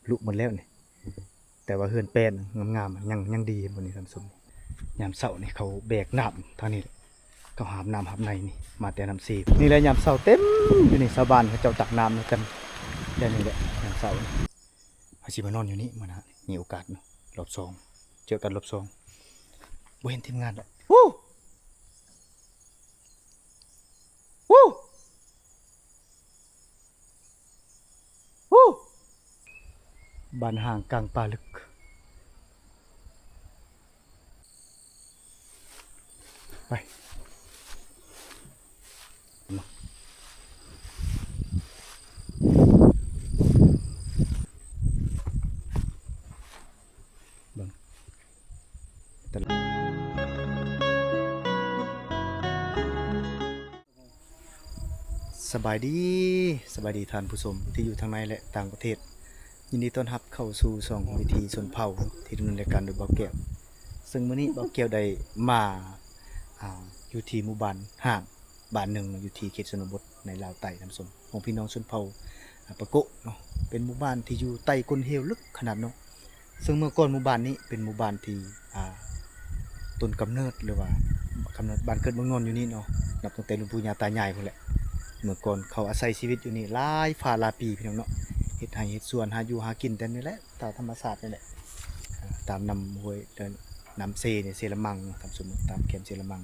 ລຸໝົດແລ້ວນີ້ ແຕ່ວ່າເຮືອນແປ້ນງາມໆ ຍັງ ຍັງດີ ເຫັນບໍ່ນີ້ທ່ານຜູ້ຊົມ? ຍາມເຊົ້ານີ້ເຂົາແບກນ້ຳທາງນີ້ແຫຼະ ເຂົາຫາບນ້ຳຫາບໃນນີ້ ມາແຕ່ນ້ຳເຊ. ນີ້ແຫຼະ ຍາມເຊົ້າເຕັມຢູ່ນີ້ ຊາວບ້ານເຂົາເຈົ້າຕັກນ້ຳນຳກັນ ແຕ່ນີ້ແຫຼະ ຍາມເຊົ້ານີ້ ເຮົາຊິມານອນຢູ່ນີ້ມື້ໜ້າ ມີໂອກາດເນາະ ລອບສອງ ເຈີກັນລອບສອງ. ບໍ່ເຫັນທີມງານແລ້ວ ວູ້ ວູ້ ວູ້ ບ້ານຮ່າງກາງປ່າເລິກ. ໄປ ເບິ່ງ ສະບາຍດີ ສະບາຍດີທ່ານຜູ້ຊົມທີ່ຢູ່ທາງໃນ ແລະ ຕ່າງປະເທດ. ຍິນດີຕ້ອນຮັບເຂົ້າສູ່ຊ່ອງວິຖີຊົນເຜົ່າ ທີ່ດຳເນີນລາຍການໂດຍບ່າວແກ້ວ. ເຊິ່ງມື້ນີ້ບ່າວແກ້ວໄດ້ມາ ອ່າ ຢູ່ທີ່ໝູ່ບ້ານຮ້າງບ້ານໜຶ່ງ ຢູ່ທີ່ເຂດຊົນນະບົດໃນລາວໃຕ້ ທ່ານຜູ້ຊົມ ຂອງພີ່ນ້ອງຊົນເຜົ່າ ອາ ປາໂກະເນາະ. ເປັນໝູ່ບ້ານທີ່ຢູ່ໃຕ້ກົ້ນເຫວເລິກຂະໜາດເນາະ. ເຊິ່ງເມື່ອກ່ອນໝູ່ບ້ານນີ້ເປັນໝູ່ບ້ານທີ່ ອ່າ ຕົ້ນກຳເນີດ ຫຼືວ່າກຳເນີດບ້ານເກີດເມືອງນອນຢູ່ນີ້ເນາະ ນັບຕັ້ງແຕ່ລຸງປູ່ຍ່າຕາຍາຍພຸ້ນແຫຼະ. ເມື່ອກ່ອນເຂົາອາໄສຊີວິດຢູ່ນີ້ຫຼາຍຟ້າຫຼາຍປີ ພີ່ນ້ອງເນາະ ເຮັດໄຮ່ເຮັດສວນ ຫາຢູ່ຫາກິນແຕ່ນີ້ແຫຼະ ຕາມທຳມະຊາດນີ້ແຫຼະ ອ່າ ຕາມນ້ຳຫ້ວຍ ນ້ຳເຊນີ້ ເຊລະມັງເນາະ ທ່ານຜູ້ຊົມ ຕາມແຄມເຊລະມັງ.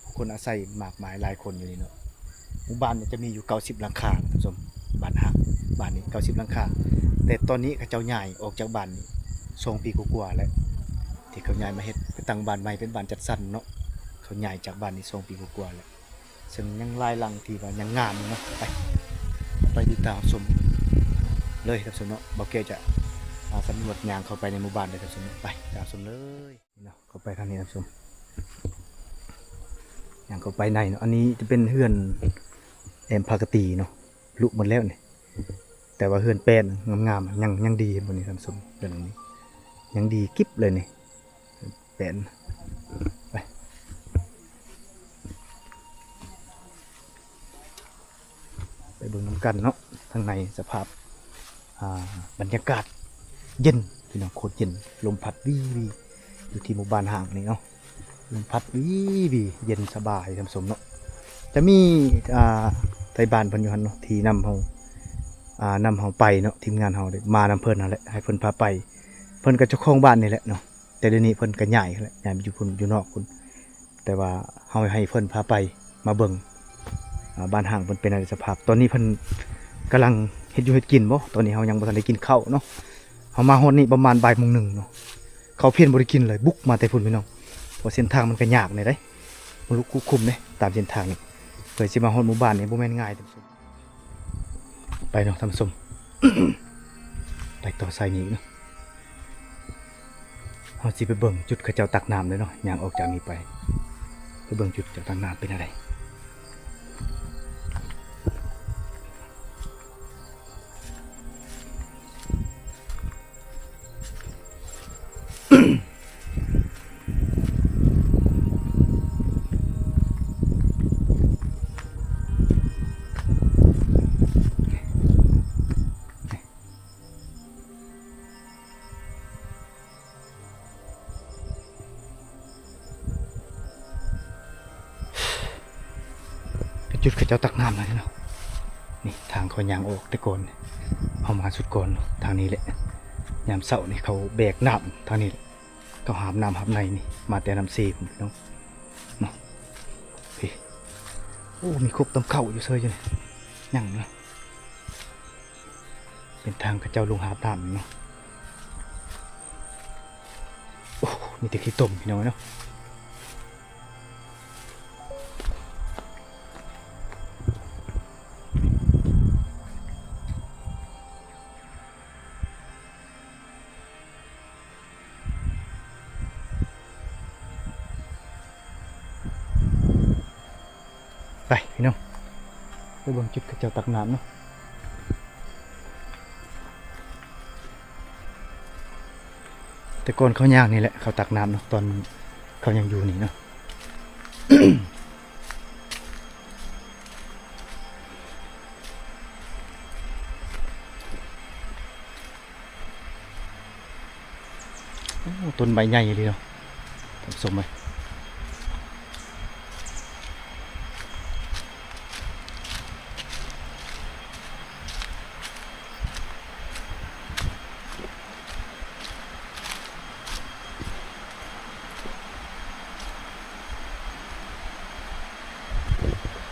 ຜູ້ຄົນອາໄສມາກມາຍຫຼາຍຄົນຢູ່ນີ້ເນາະ. ໝູ່ບ້ານນີ້ຈະມີຢູ່ເກົ້າສິບຫຼັງຄາ ທ່ານຜູ້ຊົມ ບ້ານຮັກ ບ້ານນີ້ເກົ້າສິບຫຼັງຄາ. ແຕ່ຕອນນີ້ເຂົາເຈົ້າຍ້າຍອອກຈາກບ້ານນີ້ສອງປີກວ່າໆແລ້ວ ທີ່ເຂົາຍ້າຍມາເຮັດ ໄປຕັ້ງບ້ານໃໝ່ ເປັນບ້ານຈັດສັນເນາະ. ເຂົາຍ້າຍຈາກບ້ານນີ້ສອງປີກວ່າໆແລ້ວ ເຊິ່ງຍັງຫຼາຍຫຼັງທີ່ວ່າຍັງງາມຢູ່ເນາະ. ໄປ ໄປຕິດຕາມຮັບຊົມເລີຍ ທ່ານຜູ້ຊົມເນາະ. ບ່າວແກ້ວຈະ ອ່າ ສຳຫຼວດຍ່າງເຂົ້າໄປໃນໝູ່ບ້ານເລີຍ ທ່ານຜູ້ຊົມເນາະ. ໄປ ຕາມຊົມເລີຍ. ເນາະ ເຂົ້າໄປທາງນີ້ທ່ານຜູ້ຊົມ ຍ່າງເຂົ້າໄປໃນເນາະ. ອັນນີ້ຈະເປັນເຮືອນແອມພາກະຕີເນາະ ລຸໝົດແລ້ວນີ້ ແຕ່ວ່າເຮືອນແປ້ນງາມໆ ຍັງ ຍັງດີ ເຫັນບໍ່ນີ້ທ່ານຜູ້ຊົມ? ເຮືອນຫຼັງນີ້ຍັງດີກິບເລີຍນີ້ ແປ້ນ. ໄປ ໄປເບິ່ງນຳກັນເນາະ ທາງໃນສະພາບ ອ່າ ບັນຍາກາດເຢັນ ພີ່ນ້ອງ ໂຄດເຢັນ ລົມພັດວີໆ ຢູ່ທີ່ໝູ່ບ້ານຮ້າງນີ້ເນາະ ລົມພັດວີໆ ເຢັນສະບາຍທ່ານຜູ້ຊົມເນາະ. ຈະມີ ອ່າ ໄທບ້ານເພິ່ນຢູ່ຫັ້ນເນາະ ທີ່ນຳເຮົາ ອ່າ ນຳເຮົາໄປເນາະ ທີມງານເຮົາໄດ້ມານຳເພິ່ນຫັ້ນແຫຼະ ໃຫ້ເພິ່ນພາໄປ ເພິ່ນກໍເຈົ້າຂອງບ້ານນີ້ແຫຼະເນາະ. ແຕ່ດຽວນີ້ເພິ່ນກໍຍ້າຍແລ້ວ ຍ້າຍໄປຢູ່ພຸ້ນ ຢູ່ນອກພຸ້ນ ແຕ່ວ່າເຮົາໃຫ້ເພິ່ນພາໄປ ມາເບິ່ງ ອ່າ ບ້ານຮ້າງເພິ່ນເປັນໃນສະພາບ ຕອນນີ້ເພິ່ນກຳລັງເຮັດຢູ່ເຮັດກິນບໍ? ຕອນນີ້ເຮົາຍັງບໍ່ທັນໄດ້ກິນເຂົ້າເນາະ. ເຮົາມາຮອດນີ້ປະມານບ່າຍໂມງໜຶ່ງເນາະ ເຂົ້າພຽນບໍ່ໄດ້ກິນເລີຍ ບຸກມາແຕ່ພຸ້ນພີ່ນ້ອງ ເພາະເສັ້ນທາງມັນກໍຍາກແດ່ເດ້ ມັນລຸກຄຸກຄຸມເດ້ ຕາມເສັ້ນທາງນີ້ ເພື່ອຊິມາຮອດໝູ່ບ້ານນີ້ບໍ່ແມ່ນງ່າຍ. ໄປເນາະທ່ານຜູ້ຊົມ ໄປຕໍ່ສາຍນີ້ເນາະ. ເຮົາຊິໄປເບິ່ງຈຸດເຂົາເຈົ້າຕັກນ້ຳເດ້ເນາະ ຍ່າງອອກຈາກນີ້ໄປ ໄປເບິ່ງຈຸດເຂົາເຈົ້າຕັກນ້ຳເປັນແນວໃດ. ເປັນຈຸດເຂົາເຈົ້າຕັກນ້ຳແລ້ວເນາະ. ນີ້ທາງເຂົາຍ່າງອອກແຕ່ກ່ອນ ເຮົາມາສຸດກ່ອນເນາະ ທາງນີ້ແຫຼະ. ຍາມເຊົ້ານີ້ເຂົາແບກນ້ຳທາງນີ້ແຫຼະ ເຂົາຫາບນ້ຳຫາບໃນນີ້ ມາແຕ່ນ້ຳເຊພຸ້ນເນາະ ເນາະ. ເອີ ໂອ້ ມີຄົກຕຳເຂົ້າຢູ່ເຊີຍຢູ່ນີ້ ຍັງເນາະ. ເປັນທາງເຂົາເຈົ້າລົງຫາບນ້ຳເນາະ. ໂອ້ ມີແຕ່ຂີ້ຕົມພີ່ນ້ອງເນາະ. ໄປພີ່ນ້ອງ ໄປເບິ່ງຈຸດເຂົາເຈົ້າຕັກນ້ຳເນາະ. ແຕ່ກ່ອນເຂົາຍ່າງນີ້ແຫຼະ ເຂົາຕັກນ້ຳເນາະ ຕອນເຂົາຍັງຢູ່ນີ້ເນາະ. ໂອ້ ຕົ້ນໄມ້ໃຫຍ່ອີ່ຫຼີເນາະ ທ່ານຜູ້ຊົມເອີຍ.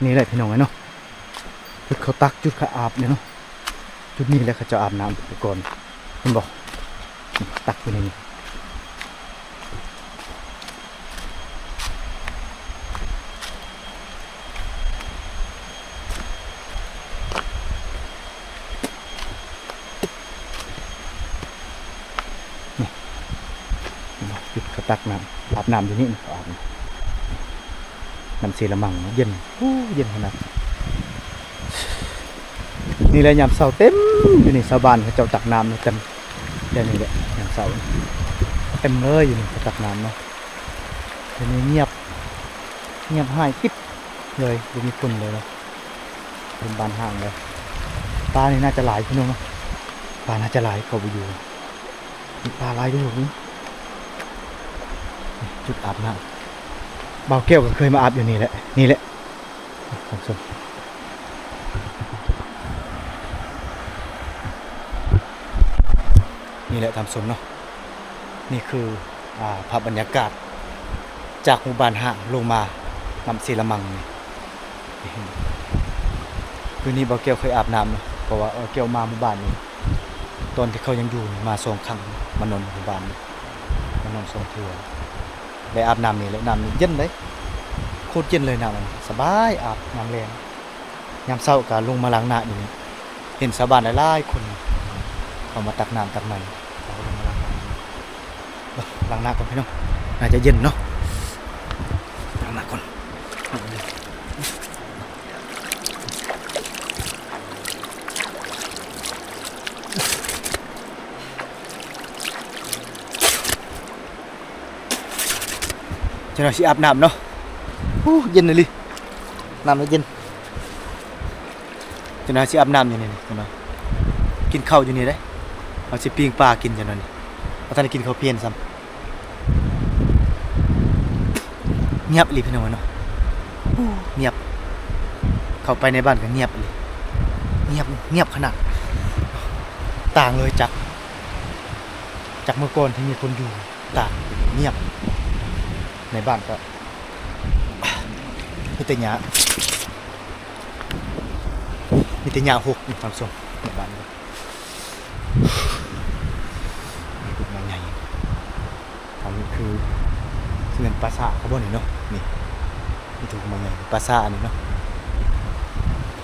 ນີ້ແຫຼະພີ່ນ້ອງເອີຍເນາະ ຈຸດເຂົາຕັກ ຈຸດເຂົາອາບນີ້ເນາະ. ຈຸດນີ້ແຫຼະເຂົາເຈົ້າອາບນ້ຳແຕ່ກ່ອນ ເຫັນບໍ່? ຕັກຢູ່ໃນນີ້. ນີ້ ເຫັນບໍ່? ຈຸດເຂົາຕັກນ້ຳ ອາບນ້ຳຢູ່ນີ້ ເຂົາອາບນ້ຳ ນ້ຳເຊລະມັງເນາະ ເຢັນ ໂອ້ ເຢັນຂະໜາດ. ນີ້ແຫຼະ ຍາມເຊົ້າເຕັມຢູ່ນີ້ ຊາວບ້ານເຂົາເຈົ້າຕັກນ້ຳເຕັມ ແຖວນີ້ແຫຼະ ຍາມເຊົ້າເຕັມເລີຍຢູ່ນີ້ ເຂົາຕັກນ້ຳເນາະ. ດຽວນີ້ງຽບ ງຽບຫາຍກິບເລີຍ ບໍ່ມີຄົນເລີຍເນາະ ເປັນບ້ານຮ້າງເລີຍ. ປານີ້ໜ້າຈະຫຼາຍພີ່ນ້ອງເນາະ ປາໜ້າຈະຫຼາຍ ເຂົາບໍ່ຢູ່. ມີປາຫຼາຍຢູ່ນີ້ ຈຸດອາບນ້ຳ ບ່າວແກ້ວກໍເຄີຍມາອາບຢູ່ນີ້ແຫຼະ ນີ້ແຫຼະ ທ່ານຜູ້ຊົມ ນີ້ແຫຼະທ່ານຜູ້ຊົມເນາະ. ນີ້ຄື ອ່າ ພາບບັນຍາກາດຈາກໝູ່ບ້ານຮ້າງລົງມານ້ຳເຊລະມັງນີ້. ຄືນີ້ບ່າວແກ້ວເຄີຍອາບນ້ຳເນາະ ເພາະວ່າບ່າວແກ້ວມາໝູ່ບ້ານນີ້ ຕອນທີ່ເຂົາຍັງຢູ່ມາສອງຄັ້ງ ມານອນຢູ່ບ້ານນີ້ ມານອນສອງເທື່ອ ໄດ້ອາບນ້ຳນີ້ແຫຼະ. ນ້ຳນີ້ເຢັນເດ້ ໂຄດເຢັນເລີຍ ນ້ຳອັນນີ້ ສະບາຍ ອາບຍາມແລງ. ຍາມເຊົ້າກໍລົງມາລ້າງໜ້າຢູ່ນີ້ ເຫັນຊາວບ້ານຫຼາຍໆຄົນເຂົ້າມາຕັກນ້ຳຕັກໃນ ເຂົາກໍລົງມາລ້າງໜ້າ. ລ້າງໜ້າກ່ອນພີ່ນ້ອງ ໜ້າຈະເຢັນເນາະ ລ້າງໜ້າກ່ອນ. ຈັກໜ່ອຍຊິອາບນ້ຳເນາະ. ໂອ້ ເຢັນອີ່ຫຼີ ນ້ຳລະເຢັນ. ຈັກໜ່ອຍຊິອາບນ້ຳຢູ່ນີ້ ຈັກໜ່ອຍກິນເຂົ້າຢູ່ນີ້ເດ້. ເຮົາຊິປີ້ງປາກິນຈັກໜ່ອຍນີ້ ບໍ່ທັນໄດ້ກິນເຂົ້າພຽນຊ້ຳ. ງຽບອີ່ຫຼີພີ່ນ້ອງເອີຍເນາະ ໂອ້ ງຽບ. ເຂົ້າໄປໃນບ້ານກໍງຽບອີ່ຫຼີ ງຽບ ງຽບຂະໜາດ ຕ່າງເລີຍຈາກ ຈາກເມື່ອກ່ອນທີ່ມີຄົນຢູ່ ຕ່າງ ງຽບ. ໃນບ້ານກໍມີແຕ່ຫຍ້າ ມີແຕ່ຫຍ້າຫົກ ທ່ານຜູ້ຊົມ ໃນບ້ານກໍ ມີຕົ້ນໄມ້ໃຫຍ່ ອັນນີ້ຄືຊິແມ່ນປ່າຊ້າເຂົາບໍ່ນີ້ເນາະ. ນີ້ ມີຕົ້ນໄມ້ໃຫຍ່ ປ່າຊ້າອັນນີ້ເນາະ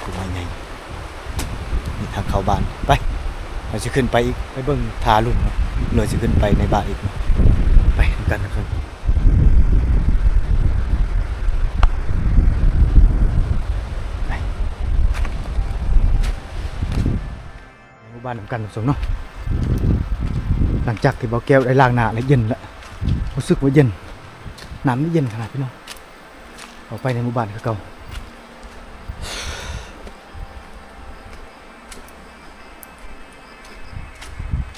ຕົ້ນໄມ້ໃຫຍ່. ນີ້ທາງເຂົ້າບ້ານ ໄປ ເຮົາຊິຂຶ້ນໄປອີກ ໄປເບິ່ງທ່າລຸ່ມເນາະ ເລີຍຊິຂຶ້ນໄປໃນບ້ານອີກ ໄປນຳກັນນະ. ໄປ ໃນໝູ່ບ້ານນຳກັນທ່ານຜູ້ຊົມເນາະ. ຫຼັງຈາກທີ່ບ່າວແກ້ວໄດ້ລ້າງໜ້າແລ້ວເຢັນລະ ຮູ້ສຶກວ່າເຢັນ ນ້ຳນີ້ເຢັນຂະໜາດພີ່ນ້ອງ. ເຂົ້າໄປໃນໝູ່ບ້ານຄືເກົ່າ.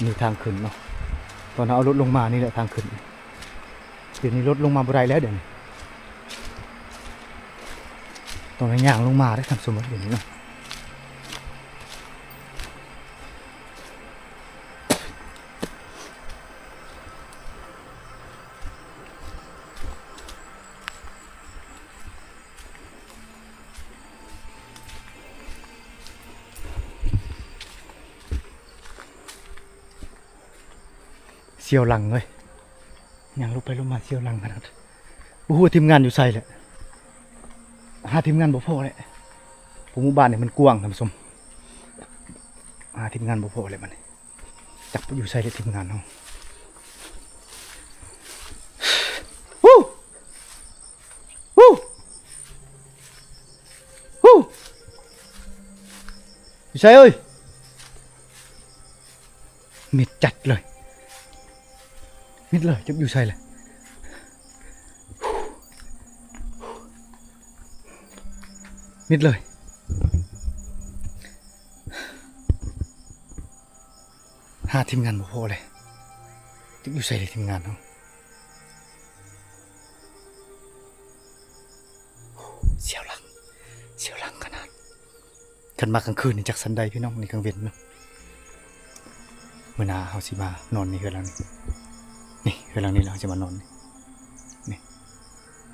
ນີ້ທາງຂຶ້ນເນາະ ຕອນເຮົາເອົາລົດລົງມານີ້ແຫຼະທາງຂຶ້ນ. ດຽວນີ້ລົດລົງມາບໍ່ໄດ້ແລ້ວ ດຽວນີ້ຕ້ອງໄດ້ຍ່າງລົງມາເດ້ທ່ານຜູ້ຊົມ ດຽວນີ້ເນາະ. ສ່ຽວຫຼັງເວີຍ ຍ່າງລົງໄປລົງມາສ່ຽວຫຼັງຂະໜາດ. ບໍ່ຮູ້ວ່າທີມງານຢູ່ໃສແຫຼະ ຫາທີມງານບໍ່ພໍແຫຼະ. ເພາະໝູ່ບ້ານນີ້ມັນກວ້າງທ່ານຜູ້ຊົມ ຫາທີມງານບໍ່ພໍແຫຼະບັດນີ້. ຈັກໄປຢູ່ໃສແລ້ວທີມງານເຮົາ. ຮູ້ ຮູ້ ຮູ້ ຢູ່ໃສເອີຍ? ມິດຈັດເລີຍ ມິດເລີຍ. ຈັກຢູ່ໃສແຫຼະ ມິດເລີຍ. ຫາທີມງານບໍ່ພໍເລີຍ. ຢູ່ໃສເດທີມງານເຮົາ? ສຽວຫຼັງ ສຽວຫຼັງຂະໜາດ. ຄັນມາກາງຄືນນີ້ຈັກຊັ້ນໃດພີ່ນ້ອງ ນີ້ກາງເວັນເນາະ. ມື້ໜ້າເຮົາຊິມານອນໃນເຮືອນຫຼັງນີ້ ນີ້ເຮືອນຫຼັງນີ້ແຫຼະ ເຮົາຊິມານອນນີ້ ນີ້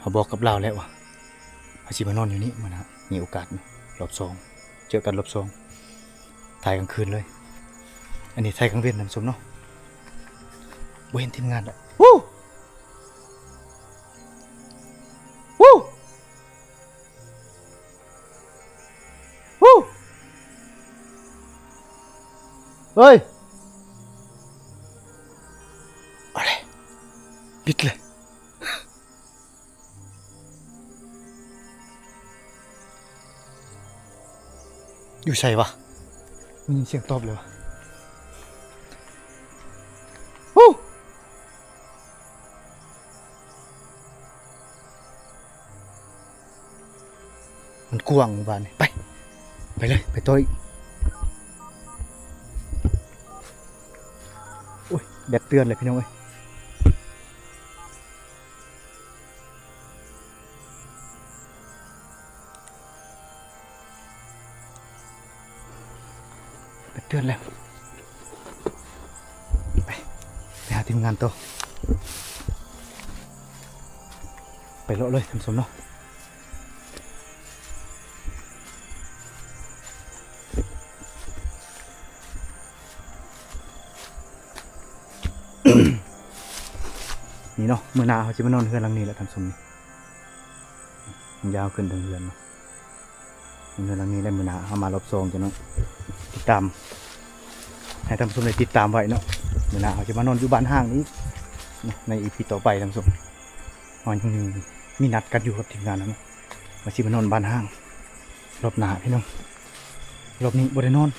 ເຮົາບອກກັບລາວແລ້ວວ່າ ເຮົາຊິມານອນຢູ່ນີ້ມື້ໜ້າ ມີໂອກາດນະ ລອບສອງ ເຈີກັນລອບສອງ ຖ່າຍກາງຄືນເລີຍ. ອັນນີ້ຖ່າຍກາງເວັນທ່ານຜູ້ຊົມເນາະ. ບໍ່ເຫັນທີມງານດອກ. ວູ້! ວູ້! ວູ້! ເຮີ້ຍ! ເອົາເລີຍ ບິດເລີຍ. ຢູ່ໃສວະ? ໄດ້ຍິນສຽງຕອບເລີຍວະ. ວູ້! ມັນກວ້າງໝູ່ບ້ານນີ້. ໄປ ໄປເລີຍ ໄປຕໍ່ອີກ. ໂອ້ຍ ແບັດເຕືອນເລີຍພີ່ນ້ອງເອີຍ. ໄປເຕືອນແລ້ວ. ໄປ ໄປຫາທີມງານຕໍ່. ໄປເລາະເລີຍທ່ານຜູ້ຊົມເນາະ. ນີ້ເນາະ ມື້ໜ້າເຮົາຊິມານອນເຮືອນຫຼັງນີ້ແຫຼະທ່ານຜູ້ຊົມ. ນີ້ ຍາວຂຶ້ນເທິງເຮືອນເນາະ. ເຮືອນຫຼັງນີ້ແຫຼະ ມື້ໜ້າເຮົາມາລອບສອງ ຈະເນາະ ຕິດຕາມ ໃຫ້ທ່ານຜູ້ຊົມໄດ້ຕິດຕາມໄວ້ເນາະ. ມື້ໜ້າເຮົາຈະມານອນຢູ່ບ້ານຮ້າງອີກເນາະ ໃນອີພີຕໍ່ໄປທ່ານຜູ້ຊົມ. ເຮົາຍັງມີນັດກັນຢູ່ກັບທີມງານເຮົາເນາະ ວ່າຊິມານອນບ້ານຮ້າງ ລອບໜ້າພີ່ນ້ອງ. ລອບນີ້ບໍ່ໄດ້ນອນ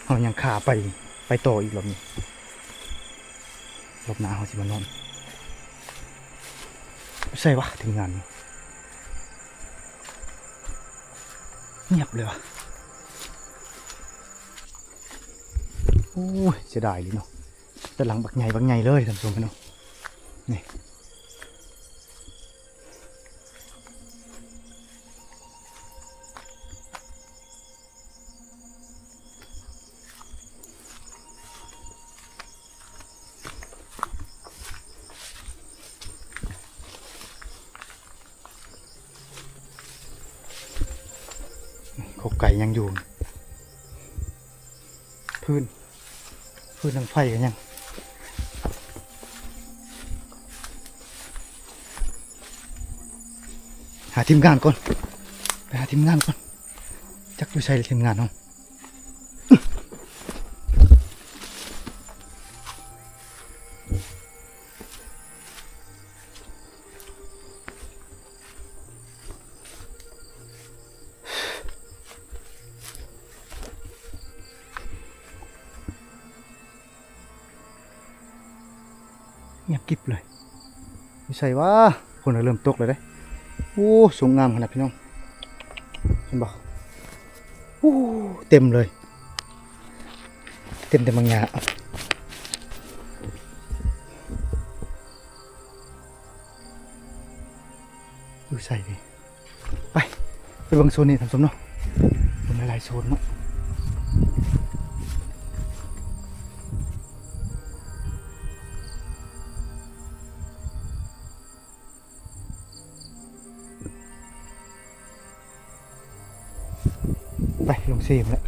ເຮົາຍັງຄາໄປ ໄປຕໍ່ອີກລອບນີ້. ລອບໜ້າເຮົາຊິມານອນ. ໃສວະທີມງານ? ງຽບເລີຍວະ. ໂອ້ຍ ເສຍດາຍອີ່ຫຼີເນາະ. ແຕ່ຫຼັງບັກໃຫຍ່ ບັກໃຫຍ່ເລີຍທ່ານຜູ້ຊົມເນາະ. ນີ້ ຂອກໄກ່ຍັງຢູ່ ພື້ນ ພື້ນທາງໄຟກໍຍັງ ຫາທີມງານກ່ອນ ໄປຫາທີມງານກ່ອນ. ຈັກຢູ່ໃສທີມງານເຮົາ? ງຽບກິບເລີຍ. ຢູ່ໃສວະ? ຝົນກໍເລີ່ມຕົກແລ້ວເດ້. ໂອ້ ສົງງາມຂະໜາດພີ່ນ້ອງ ເຫັນບໍ່? ໂອ້ ເຕັມເລີຍ ເຕັມແຕ່ໝາກຫຍ້າ. ຢູ່ໃສນີ້? ໄປ ໄປເບິ່ງໂຊນນີ້ທ່ານຜູ້ຊົມເນາະ. ເບິ່ງຫຼາຍໆໂຊນເນາະ. ໄປ ລົງເຊມແລ້ວ.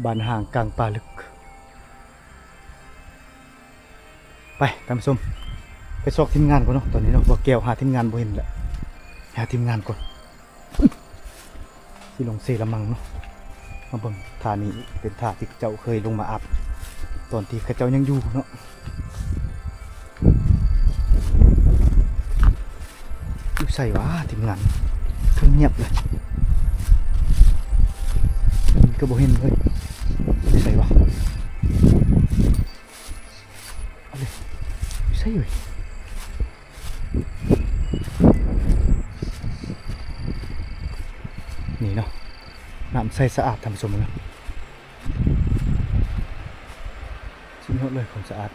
ບ້ານຮ້າງກາງປ່າລຶກ. ໄປທ່ານຜູ້ຊົມ ໄປຊອກທີມງານກ່ອນເນາະ. ຕອນນີ້ເນາະ ບໍ່ແກ້ວຫາທີມງານບໍ່ເຫັນແລ້ວ ຫາທີມງານກ່ອນ. ຊິລົງເຊລະມັງເນາະ. ມາເບິ່ງທ່ານີ້ ເປັນທ່າທີ່ເຂົາເຈົ້າເຄີຍລົງມາອາບ ຕອນທີ່ເຂົາເຈົ້າຍັງຢູ່ເນາະ. ຢູ່ໃສຫວາທີມງານ? ຄືງຽບເລີຍ ກໍບໍ່ເຫັນເລີຍ. ຢູ່ໃສຫວາ? ເອົາເລີຍ ຢູ່ໃສເອີຍ? ນີ້ເນາະ ນ້ຳໃສສະອາດທ່ານຜູ້ຊົມເນາະ. ສຸດຍອດເລີຍຄວາມສະອາດ.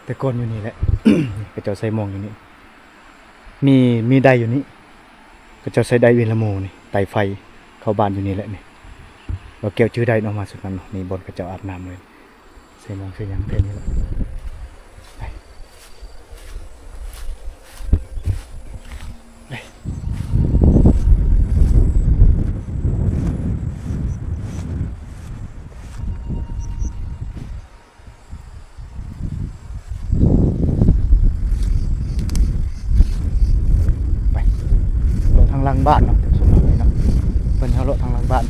ແຕ່ກ່ອນຢູ່ນີ້ແຫຼະ ເຂົາເຈົ້າໃສ່ມອງຢູ່ນີ້ ມີ ມີໄດຢູ່ນີ້ ເຂົາເຈົ້າໃສ່ໄດເວລາໂມນີ້ ໄຕໄຟເຂົ້າບ້ານຢູ່ນີ້ແຫຼະນີ້. ວ່າແກ້ວຈື່ໄດ້ເນາະ ມາຊຸດນັ້ນເນາະ. ນີ້ບ່ອນເຂົາເຈົ້າອາບນ້ຳເລີຍ. ໃສ່ໝອງໃສ່ຫຍັງແຖວນີ້ແຫຼະ. ໄປ ໄປ ໄປ ເລາະທາງຫຼັງບ້ານເນາະ ເພິ່ນເຮົາເລາະທາງຫຼັງບ້ານ.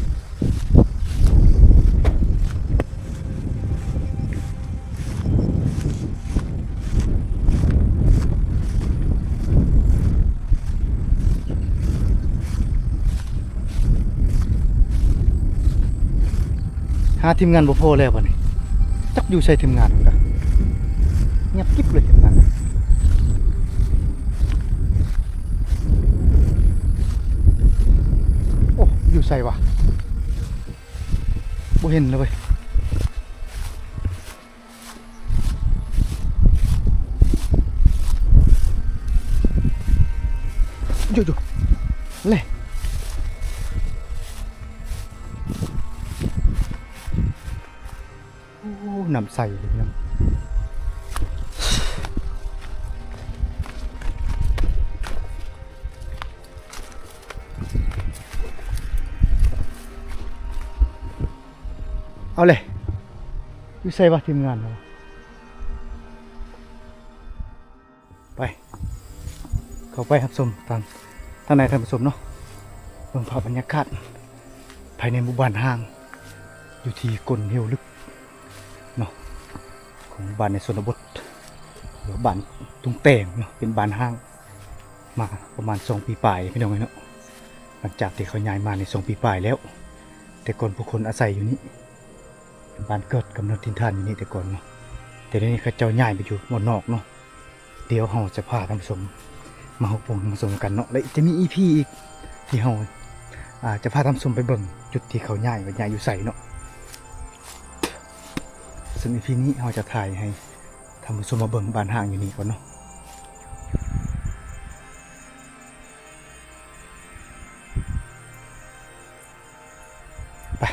ຫາທີມງານບໍ່ພໍແລ້ວບັດນີ້ ຈັກຢູ່ໃສທີມງານ ງຽບກິບເລີຍທີມງານ. ໂອ້ ຢູ່ໃສຫວາ? ບໍ່ເຫັນເລີຍເວີຍ. ຢູ່ໆ ເລ ໂອ້ ນ້ຳໃສເລີຍພີ່ນ້ອງ. ເອົາເລີຍ ຢູ່ໃສວະທີມງານເຮົາ? ໄປ ເຂົ້າໄປຮັບຊົມທາງ ທາງໃນທ່ານຜູ້ຊົມເນາະ. ເບິ່ງພາບບັນຍາກາດພາຍໃນໝູ່ບ້ານຮ້າງ ຢູ່ທີ່ກົ້ນເຫວເລິກເນາະ ຂອງບ້ານໃນຊົນນະບົດ ຫຼືວ່າບ້ານຕຸງແຕງເນາະ. ເປັນບ້ານຮ້າງມາປະມານສອງປີປາຍ ພີ່ນ້ອງເອີຍເນາະ. ຫຼັງຈາກທີ່ເຂົາຍ້າຍມາໃນສອງປີປາຍແລ້ວ ແຕ່ກ່ອນຜູ້ຄົນອາໄສຢູ່ນີ້ ເປັນບ້ານເກີດກຳເນີດຖິ່ນຖານຢູ່ນີ້ແຕ່ກ່ອນເນາະ. ແຕ່ດຽວນີ້ເຂົາເຈົ້າຍ້າຍໄປຢູ່ບ່ອນນອກເນາະ. ດຽວເຮົາຈະພາທ່ານຜູ້ຊົມມາຮັບຊົມ ມາຊົມກັນເນາະ ແລະ ຈະມີອີພີອີກທີ່ເຮົາ ອາ ຈະພາທ່ານຜູ້ຊົມໄປເບິ່ງຈຸດທີ່ເຂົາຍ້າຍ ວ່າຍ້າຍຢູ່ໃສເນາະ. ເຊິ່ງອີພີນີ້ເຮົາຈະຖ່າຍໃຫ້ທ່ານຜູ້ຊົມມາເບິ່ງບ້ານຮ້າງຢູ່ນີ້ກ່ອນເນາະ. ໄປ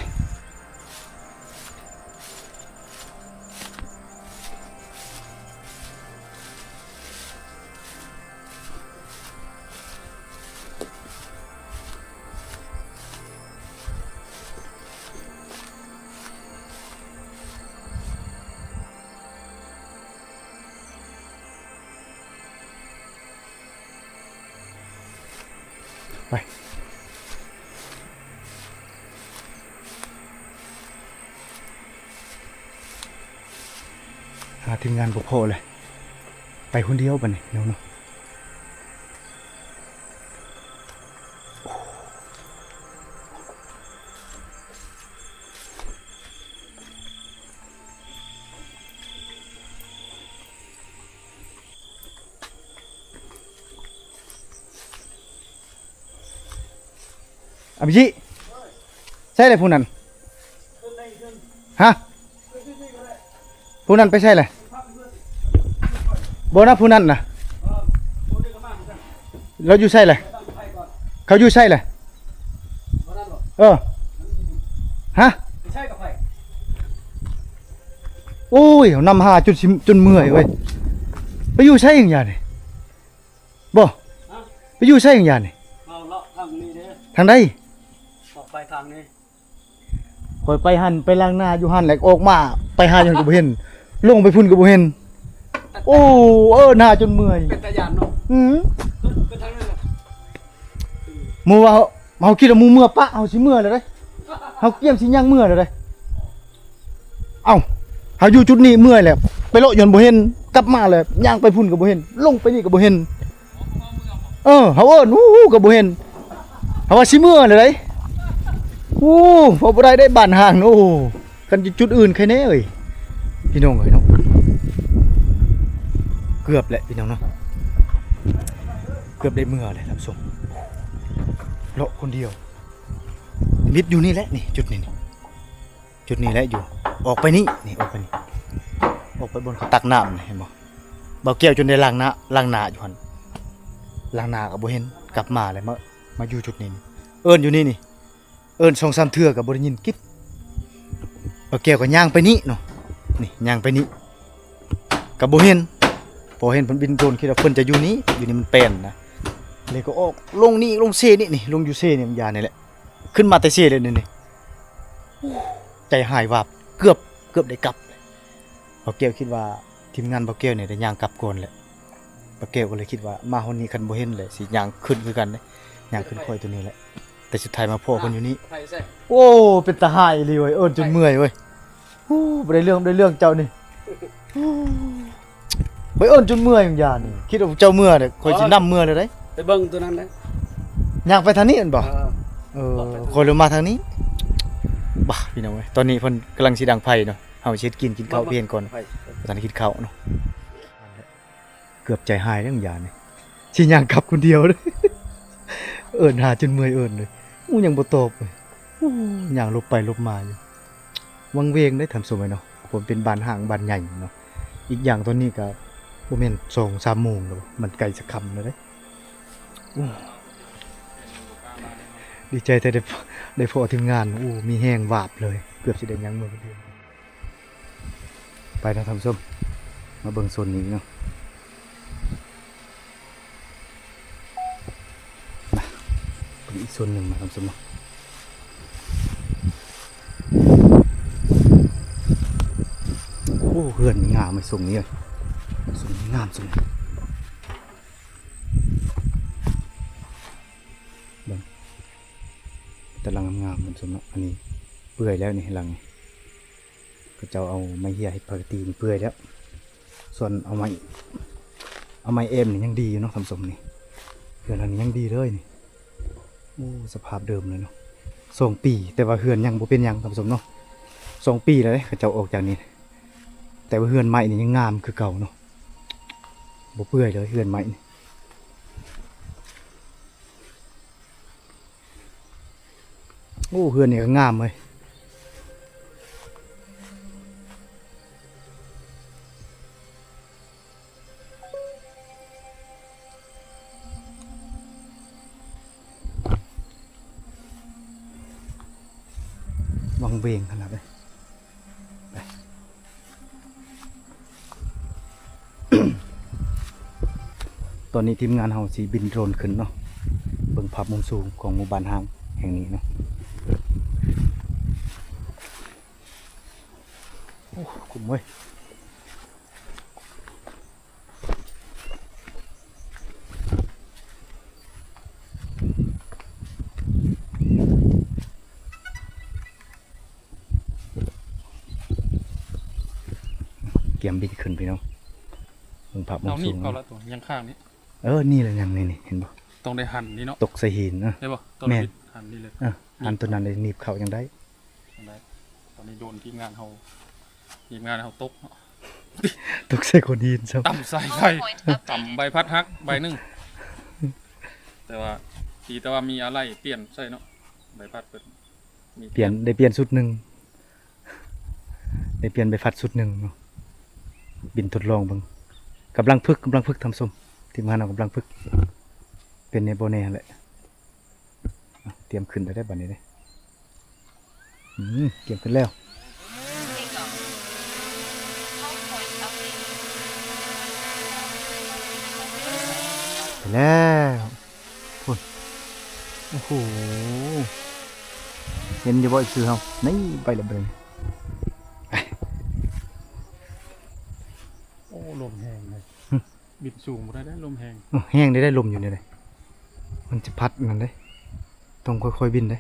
ໄປ ຫາທີມງານບໍ່ພໍເລີຍ ໄປຄົນດຽວບັດນີ້ເນາະ. ອາພິຊິ ໃສລະຜູ້ນັ້ນ? ຮະ? ຜູ້ນັ້ນໄປໃສລະ? ບໍ່ນະ ຜູ້ນັ້ນນະ ລາວຢູ່ໃສລະ? ເຂົາຢູ່ໃສລະ? ເອີ ຮະ? ໂອ້ຍ ນຳຫາຈົນຊິ ຈົນເມື່ອຍເວີຍ. ໄປຢູ່ໃສຫຍັງຢານີ້? ບໍ່ ຮະ? ໄປຢູ່ໃສຫຍັງຢານີ້? ເຮົາເລາະທາງນີ້ເດ້. ທາງໃດ? ອອກໄປທາງນີ້. ຂ້ອຍໄປຫັ້ນ ໄປລ້າງໜ້າຢູ່ຫັ້ນ ແລ້ວອອກມາ ໄປຫາຫຍັງກໍບໍ່ເຫັນ ລົງໄປພຸ້ນກໍບໍ່ເຫັນ. ໂອ້ ເອີ ໜ້າຈົນເມື່ອຍ ເປັນຕາຢ້ານເນາະ. ອື ເປັນທາງນັ້ນແຫຼະ. ໝູ່ວ່າ ເຮົາຄິດວ່າໝູ່ເມືອປະ ເຮົາຊິເມືອແລ້ວເດ້ ເຮົາກຽມຊິຍ່າງເມືອແລ້ວເດ້. ເອົ້າ ເຮົາຢູ່ຈຸດນີ້ເມື່ອຍແລ້ວ ໄປເລາະຢູ່ຫັ້ນບໍ່ເຫັນ ກັບມາແລ້ວຍ່າງໄປພຸ້ນກໍບໍ່ເຫັນ ລົງໄປນີ້ກໍບໍ່ເຫັນ. ເອີ ເຮົາເອີ້ນ ອູ້ ກໍບໍ່ເຫັນ ເຮົາວ່າຊິເມືອແລ້ວເດ້. ໂອ້ ເວົ້າບໍ່ໄດ້ເດ້ ບ້ານຮ້າງ ໂອ້ ຄັນຢູ່ຈຸດອື່ນໃຄແນ່ເອີຍ ພີ່ນ້ອງເອີຍເນາະ. ເກືອບແຫຼະພີ່ນ້ອງເນາະ ເກືອບໄດ້ເມືອແຫຼະທ່ານຜູ້ຊົມ. ເລາະຄົນດຽວ ມິດຢູ່ນີ້ແຫຼະ ນີ້ ຈຸດນີ້ ນີ້ ຈຸດນີ້ແຫຼະ ຢູ່ ອອກໄປນີ້ ນີ້ ອອກໄປນີ້ ອອກໄປບ່ອນເຂົາຕັກນ້ຳນີ້ ເຫັນບໍ່? ບ່າວແກ້ວຈົນໄດ້ລ້າງໜ້າ ລ້າງໜ້າຢູ່ຫັ້ນ ລ້າງໜ້າກໍບໍ່ເຫັນ ກັບມາແລ້ວ ມາ ມາຢູ່ຈຸດນີ້ ນີ້ ເອີ້ນຢູ່ນີ້ ນີ້ ເອີ້ນສອງສາມເທື່ອກໍບໍ່ໄດ້ຍິນກິບ. ບ່າວແກ້ວກໍຍ່າງໄປນີ້ເນາະ ນີ້ຍ່າງໄປນີ້ກໍບໍ່ເຫັນ ພໍເຫັນເພິ່ນບິນໂດຣນ ຄິດວ່າເພິ່ນຈະຢູ່ນີ້ ຢູ່ນີ້ມັນແປນນະ ແລ້ວກໍອອກລົງນີ້ ລົງເຊນີ້ ນີ້ ລົງຢູ່ເຊນີ້ ມັນຢານີ້ແຫຼະ ຂຶ້ນມາແຕ່ເຊເລີຍນີ້ ນີ້. ໂອ້ ໃຈຫາຍວາບ ເກືອບ ເກືອບໄດ້ກັບ. ບ່າວແກ້ວຄິດວ່າທີມງານບ່າວແກ້ວນີ້ໄດ້ຍ່າງກັບກ່ອນແຫຼະ. ບ່າວແກ້ວກໍເລີຍຄິດວ່າມາຮອດນີ້ຄັນບໍ່ເຫັນແຫຼະ ຊິຍ່າງຂຶ້ນຄືກັນເດ້ ຍ່າງຂຶ້ນຂ້ອຍຕົວນີ້ແຫຼະ ແຕ່ສຸດທ້າຍມາພໍ້ເພິ່ນຢູ່ນີ້. ໂອ້ ເປັນຕາຮ້າຍອີ່ຫຼີເວີຍ ເອີ້ນຈົນເມື່ອຍເວີຍ. ໂອ້ ບໍ່ໄດ້ເລື່ອງ ບໍ່ໄດ້ເລື່ອງເຈົ້ານີ້. ໂອ້ ຂ້ອຍເອີ້ນຈົນເມື່ອຍ ຢ່າງຢານີ້ ຄິດວ່າເຈົ້າເມື່ອເດ້ ຂ້ອຍຊິນຳເມື່ອເລີຍເດ້. ໄປເບິ່ງຕົວນັ້ນເດ້ ຍ່າງໄປທາງນີ້ແມ່ນບໍ່? ເອີ ເອີ ຂ້ອຍລົງມາທາງນີ້. ບ້າ ພີ່ນ້ອງເອີຍ ຕອນນີ້ເພິ່ນກຳລັງຊິດັງໄຟເນາະ ເຮົາຊິເຮັດກິນ ກິນເຂົ້າ ເພິ່ນກ່ອນ ບໍ່ທັນໄດ້ກິນເຂົ້າເນາະ. ເກືອບໃຈຫາຍແລ້ວ ຢ່ານີ້ ຊິຍ່າງກັບຄົນດຽວເດ້. ເອີ້ນຫາຈົນເມື່ອຍເອີ້ນເລີຍ ໂອ້ ຍັງບໍ່ຕອບເລີຍ. ໂອ້ ຍ່າງຫຼົບໄປຫຼົບມາຢູ່ ວັງເວງເດ້ທ່ານຜູ້ຊົມເອີຍເນາະ ເພາະເປັນບ້ານຮ້າງບ້ານໃຫຍ່ເນາະ. ອີກຢ່າງຕອນນີ້ກໍບໍ່ແມ່ນສອງສາມໂມງແລ້ວ ມັນໃກ້ສະຄ່ຳແລ້ວເດ້. ໂອ້ ດີໃຈແຕ່ໄດ້ ໄດ້ພໍ້ທີມງານ ໂອ້ ມີແຮງວາບເລີຍ ເກືອບຊິໄດ້ຍ່າງເມືອຄົນດຽວ. ໄປເນາະທ່ານຜູ້ຊົມ ມາເບິ່ງໂຊນນີ້ເນາະ ມາເບິ່ງອີກໂຊນໜຶ່ງເນາະທ່ານຜູ້ຊົມເນາະ. ໂອ້ ເຮືອນນີ້ງາມເວີຍ ຊົງນີ້ເວີຍ ຊົງນີ້ງາມ ຊົງນີ້ ເບິ່ງ ແຕ່ຫຼັງງາມໆ ທ່ານຜູ້ຊົມເນາະ. ອັນນີ້ເປື່ອຍແລ້ວນີ້ ຫຼັງນີ້ ເຂົາເຈົ້າເອົາໄມ້ເຫື່ອເຮັດປາກະຕີນີ້ເປື່ອຍແລ້ວ ສ່ວນເອົາໄມ້ ເອົາໄມ້ແອ້ມນີ້ຍັງດີຢູ່ເນາະທ່ານຜູ້ຊົມນີ້ ເຮືອນຫຼັງນີ້ຍັງດີເລີຍນີ້. ໂອ້ ສະພາບເດີມເລີຍເນາະ ສອງປີ ແຕ່ວ່າເຮືອນຍັງບໍ່ເປັນຫຍັງທ່ານຜູ້ຊົມເນາະ ສອງປີແລ້ວເດ້ ເຂົາເຈົ້າອອກຈາກນີ້ ແຕ່ວ່າເຮືອນໄມ້ນີ້ຍັງງາມຄືເກົ່າເນາະ ບໍ່ເປື່ອຍເລີຍເຮືອນໄມ້ນີ້. ໂອ້ ເຮືອນນີ້ກໍງາມເວີຍ ວັງເວງຂະໜາດເລີຍ. ໄປ ຕອນນີ້ທີມງານເຮົາຊິບິນໂດຣນຂຶ້ນເນາະ ເບິ່ງພາບມຸມສູງຂອງໝູ່ບ້ານຮ້າງແຫ່ງນີ້ເນາະ. ໂອ້ ຄຸ້ມເວີຍ. ກຽມບິນຂຶ້ນພີ່ນ້ອງ ເບິ່ງພາບມຸມສູງ ເອົາໜີບເຂົ້າລະຕົວ ຍັງຄ້າງນີ້ ເອີ ນີ້ລະຍັງ ນີ້ ນີ້ ເຫັນບໍ່ ຕ້ອງໄດ້ຫັນນີ້ເນາະ ຕົກໃສ່ຫີນ ເອີ ເຫັນບໍ່ ຕ້ອງໄດ້ ແມ່ນ ຫັນນີ້ເລີຍ ເອີ ຫັນຕົວນັ້ນເລີຍ ໜີບເຂົ້າຈັ່ງໄດ້ ຈັ່ງໄດ້ ຕອນນີ້ໂດນທີມງານເຮົາ ທີມງານເຮົາຕົກເນາະ ຕົກໃສ່ໂຂດຫີນຊ້ຳ ຕຳສາຍໄຟ ຕຳໃບພັດຫັກໃບໜຶ່ງ ແຕ່ວ່າ ດີແຕ່ວ່າມີອາໄຫຼ່ປ່ຽນໃສ່ເນາະ ໃບພັດເພິ່ນມີ ປ່ຽນ ໄດ້ປ່ຽນຊຸດໜຶ່ງ ໄດ້ປ່ຽນໃບພັດຊຸດໜຶ່ງເນາະ ບິນທົດລອງເບິ່ງ ກຳລັງຝຶກ ກຳລັງຝຶກທ່ານຜູ້ຊົມ ທີມງານເຮົາກຳລັງຝຶກ ເປັນແນ່ບໍ່ແນ່ຫັ້ນແຫຼະ ອາ ຕຽມຂຶ້ນແລ້ວເດ້ ບາດນີ້ເດ້ ອືມ ຕຽມຂຶ້ນແລ້ວ ໄປແລ້ວ ພຸ້ນ ໂອ້ໂຫ ເຫັນຢູ່ບໍ່ ເອັຟຊີ ເຮົາ ນີ້ ໄປແລ້ວເບິ່ງ ໂອ້ ລົມແຮງເລີຍ ຫຶ ບິນສູງບໍ່ໄດ້ເດ້ ລົມແຮງ ໂອ້ ແຮງເດ້ ໄດ້ລົມຢູ່ນີ້ເດ້ ມັນຈະພັດນັ້ນເດ້ ແ ຕ້ອງຄ່ອຍໆບິນເດ້.